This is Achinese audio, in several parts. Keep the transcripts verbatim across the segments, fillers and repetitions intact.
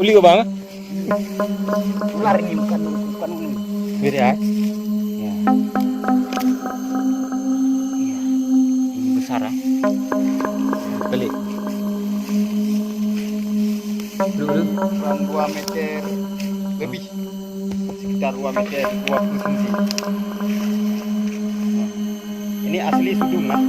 Yuk, Bang. Ular ini bukan, bukan ini. Beda, eh? Ya. Iya. Ini besar, eh? Pelik. Dulu, dulu. Kurang dua meter lebih. Sekitar dua meter dua puluh senti. Ini asli Sudong, kan?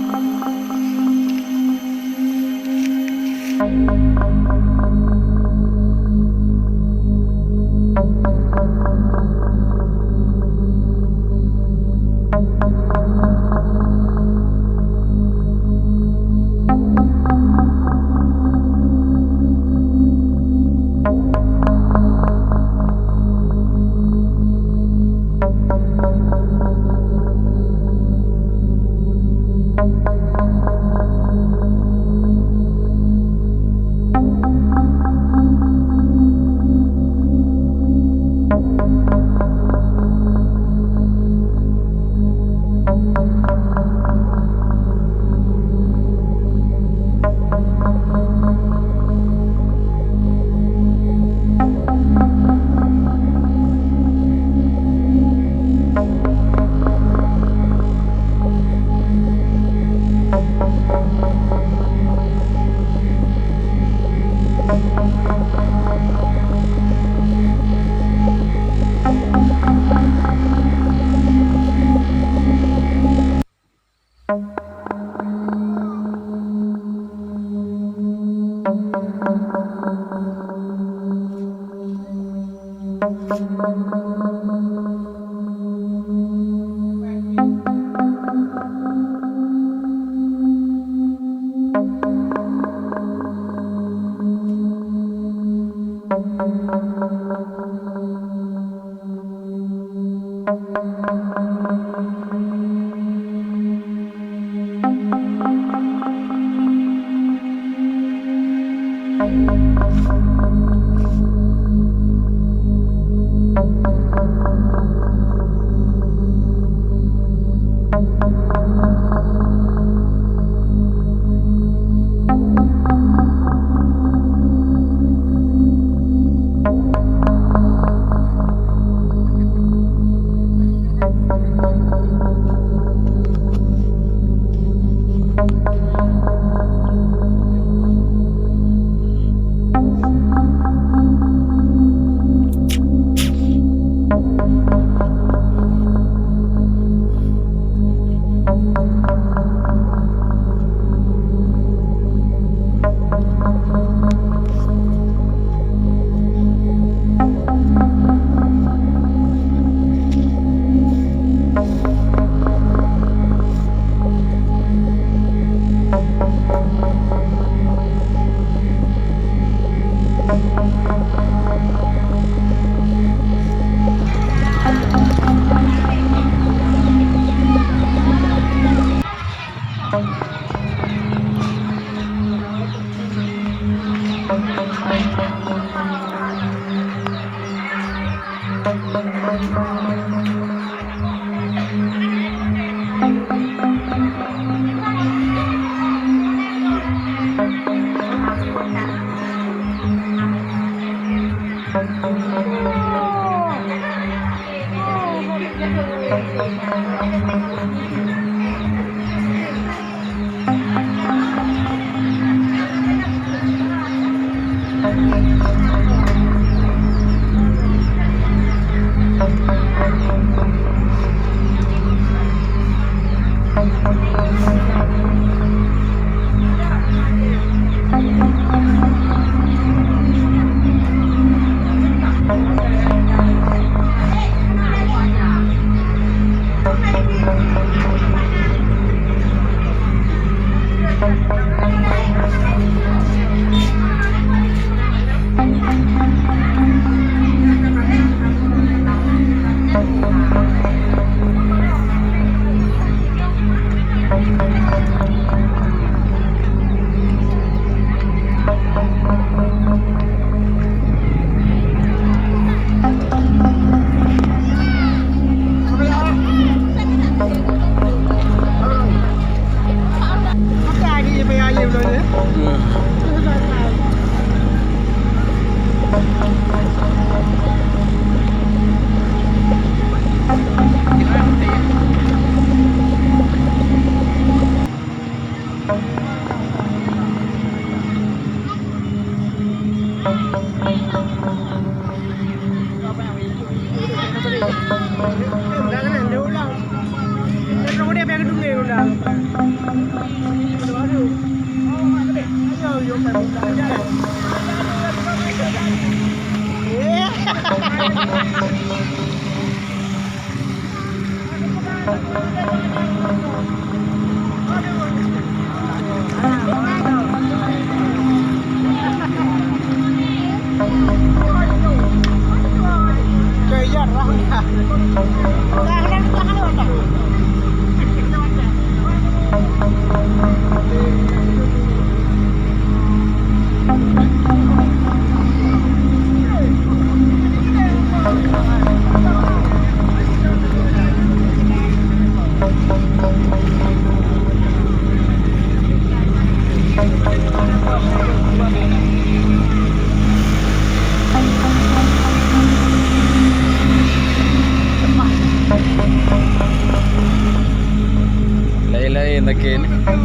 Laén-laén lagèe nyan.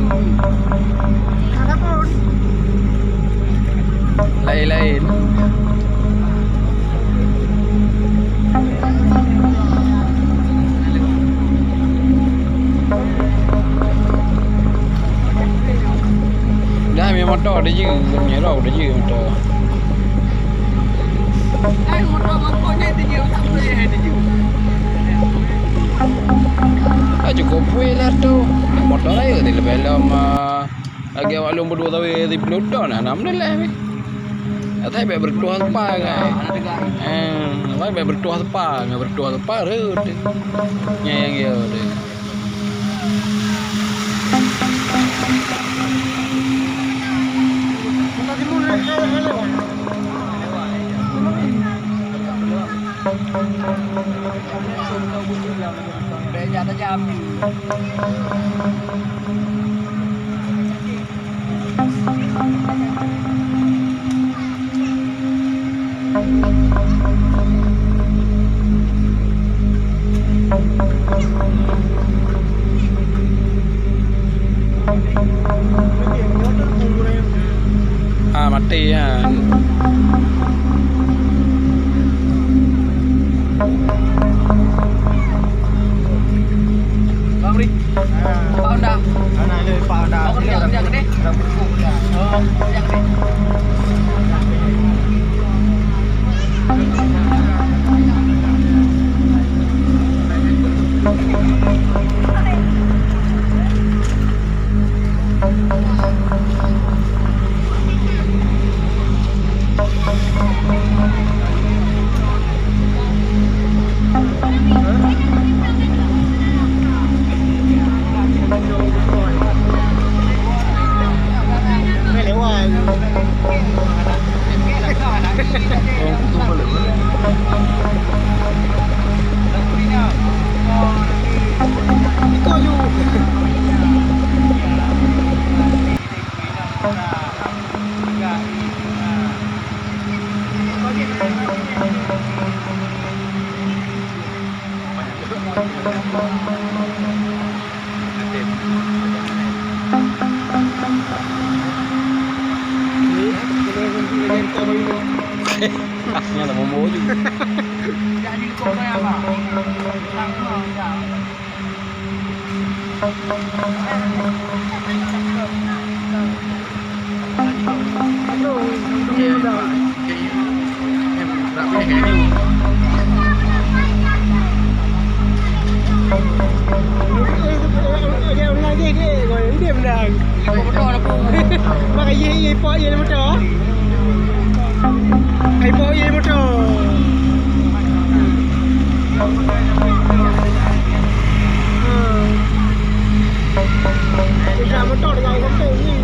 Laén-laén. Dah, ambil motor dia je. Dia punya rau dia je motor. Ah, cukup puih lah tu. Motor lain dia lebih lom, ah, lagi awak lom berdua tahu di Pluto nah, enam belas weh. Atai baik bertuah sepa kan. Eh, baik bertuah sepa, bertuah sepa rut. Nyayang dia tu. Ah, maté nyan. Bang Ri. Pak Honda. Anak dia Pak Honda. Oh, kerja, kerja gede. Kerja gede. Nyan lah bombol tu. Mak, ye, ye, pak, ye, motor. Hai, pak, ye, motor. Udah motor dengan motor ni.